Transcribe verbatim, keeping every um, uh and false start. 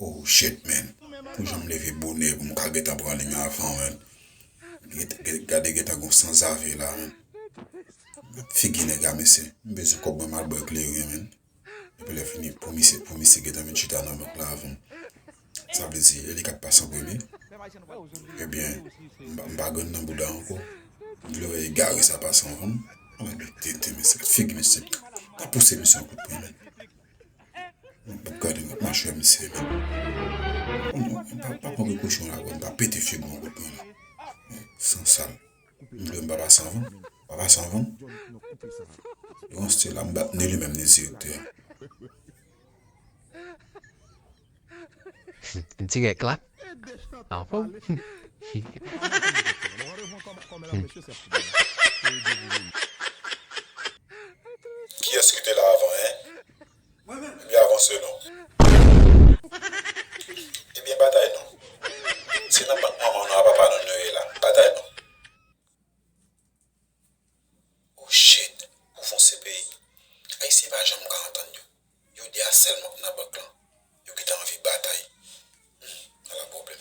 Oh shit, man. Pou jan m leve bonè pou m ka gentan pran liy avan, man. Gade, gade, gade gentan gon sanzave la, man. Figi nèg la, mesye. M bezwen kòb mwen, m al bwè kleren, man. Epi lè fini, pou misye, pou misye gentan vin chita nan bank la avan m. Sa vle di, e li k ap pase an premye. Ebyen, m pa, m pa grenn nan bouda ankò. M vle wè egare sa pase anvan m. Ala de tenten, mesye. Figi mesye. Pa pouse misye yon kout pwen, man. M ap gade, m ap mache wè misye, man. M pa, pa pran prekosyon la, m pa pete figi yon kout pwen la. Sansal. M vle m pa pase anvan. Pa pase anvan. Yon style la, m bat ni li menm ni direktè a. Dirèk la. Anfòm. Kiyès ki te la avan, en? Ebyen avanse non. Ebyen batay non. Se nan bank manman nou a papa nou nou ye la. Batay non. Oh shit, ou fon C P I. Ayisyen pa janm ka antann yo. Yo de a sèlman k nan bank lan. Yo gentan anvi batay. Hmm, ala pwoblèm.